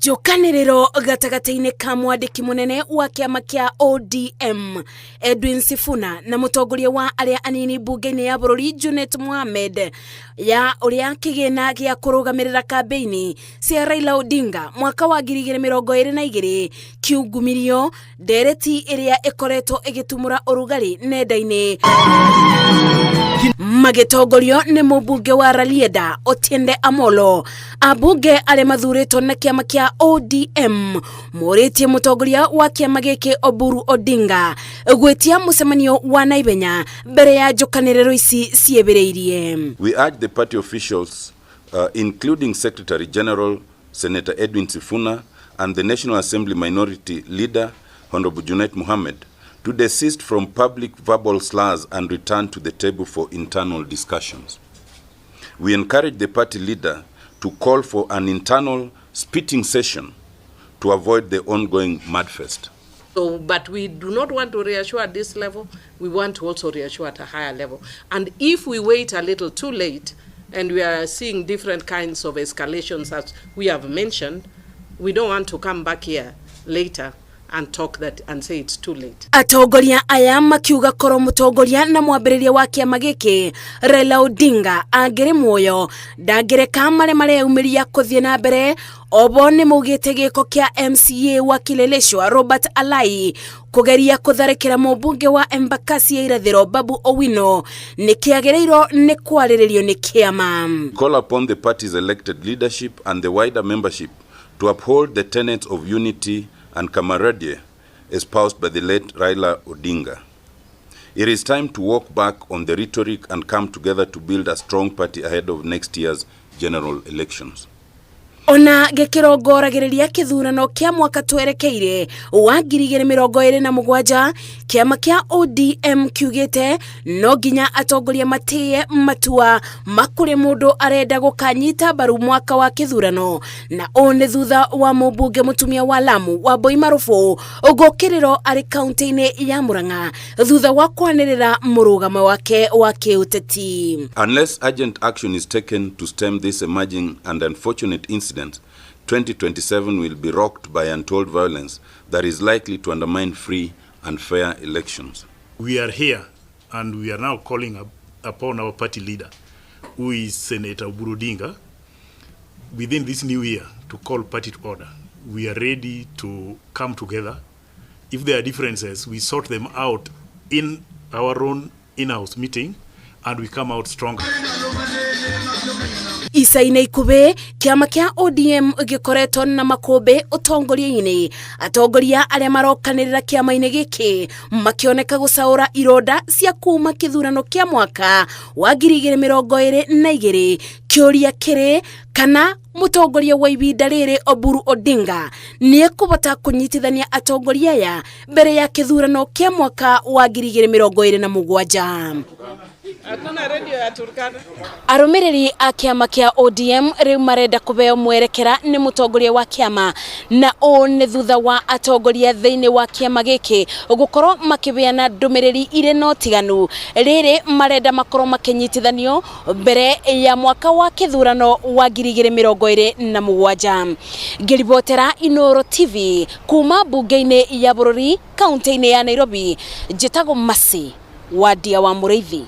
Njũkanĩrĩro gatagatĩ-inĩ ka mwandĩki mũnene wa kĩama kĩa ODM Edwin Sifuna na mũtongoria wa arĩa anini mbunge-inĩ ya bũrũri Junet Mohamed ya ũrĩa kĩgĩna gĩa kũrũgamĩrĩra kambĩini cia Raila Odinga mwaka wa 2022 kiungumirio ndereti ĩrĩa ĩkoretwo ĩgĩtumũra ũrugarĩ nenda-inĩ magĩtongorio nĩ mũmbunge wa Rarieda Otiende Amolo. Ambunge arĩa mathurĩtwo na kĩama kĩa ODM morĩtie mũtongoria wa kĩama gĩkĩ Oburu Odinga gwĩtia mũcemanio wa naihenya mbere ya njũkanĩrĩro ici ciĩbĩrĩirie. We urge the party officials, including Secretary General Senator Edwin Sifuna and the National Assembly Minority Leader, Honorable Junet Mohammed, to desist from public verbal slurs and return to the table for internal discussions. We encourage the party leader to call for an internal spitting session to avoid the ongoing mudfest. So, but we do not want to reassure at this level. We want to also reassure at a higher level. And if we wait a little too late, and we are seeing different kinds of escalations as we have mentioned, we don't want to come back here later and talk that and say it's too late. Atongoria aya makiuga korwo mũtongoria na mwambĩrĩria wa kĩama gĩkĩ Raila Odinga angĩrĩ muoyo ndangĩreka marĩa mareyumĩria kũthiĩ na mbere. Obo nĩ maugĩte gĩko kĩa MCA wa Kileleshwa Robert Alai kũgeria kũtharĩkĩra mũmbunge wa Embakasi ya Irathĩro Babu Owino nĩ kĩagĩrĩirwo nĩ kwarĩrĩrio nĩ kĩama. Call upon the party's elected leadership and the wider membership to uphold the tenets of unity and camaraderie espoused by the late Raila Odinga. It is time to walk back on the rhetoric and come together to build a strong party ahead of next year's general elections. Ona gĩkĩrongoragĩrĩria kĩthurano kĩa mwaka twerekeire wa 2027, kĩama kĩa ODM kiugĩte no nginya atongoria matĩye matua ma kũrĩa mũndũ arenda gũkanyita mbaru mwaka wa kĩthurano, na ũũ nĩ thutha wa mũmbunge mũtumia wa Lamu Wambui Marubu gũkĩrĩrwo arĩ kaunti-inĩ ya Murang'a thutha wa kwanĩrĩra mũrũgamo wake wa kĩũteti. Unless urgent action is taken to stem this emerging and unfortunate incident, 2027 will be rocked by untold violence that is likely to undermine free and fair elections. We are here and we are now calling upon our party leader, who is Senator Oburu Odinga, within this new year to call party to order. We are ready to come together. If there are differences, we sort them out in our own in-house meeting and we come out stronger. Ica-inĩ ikuhĩ kĩama kĩa ODM gĩkoretwo na makũmbĩ ũtongoria-inĩ, atongoria arĩa marokanĩrĩra kĩama-inĩ gĩkĩ makĩoneka gũcaũra ironda cia kuma kĩthurano kĩa mwaka wa 2022. Kĩũria kĩrĩ kana mũtongoria wa ibinda rĩrĩ Oburu Odinga nĩ ekũbota kũnyitithania atongoria aya mbere ya kĩthurano kĩa mwaka wa 2027. Hakuna radio ya Turkana. Arũmĩrĩri a kĩama kĩa ODM rĩu marenda kũheo mwerekera nĩ mũtongoria wa kĩama, na ũũ nĩ thutha wa atongoria thĩinĩ wa kĩama gĩkĩ gũkorwo makĩheana ndũmĩrĩri irĩ na ũtiganu. Rĩrĩ marenda makorwo makĩnyitithanio mbere ya mwaka wa kĩthurano wa 2027. Ngĩribotera Inooro TV kuma mbunge-inĩ ya bũrũri kaunti-inĩ ya Nairobi, njĩtagwo Mercy Wandia wa Mũrĩithi.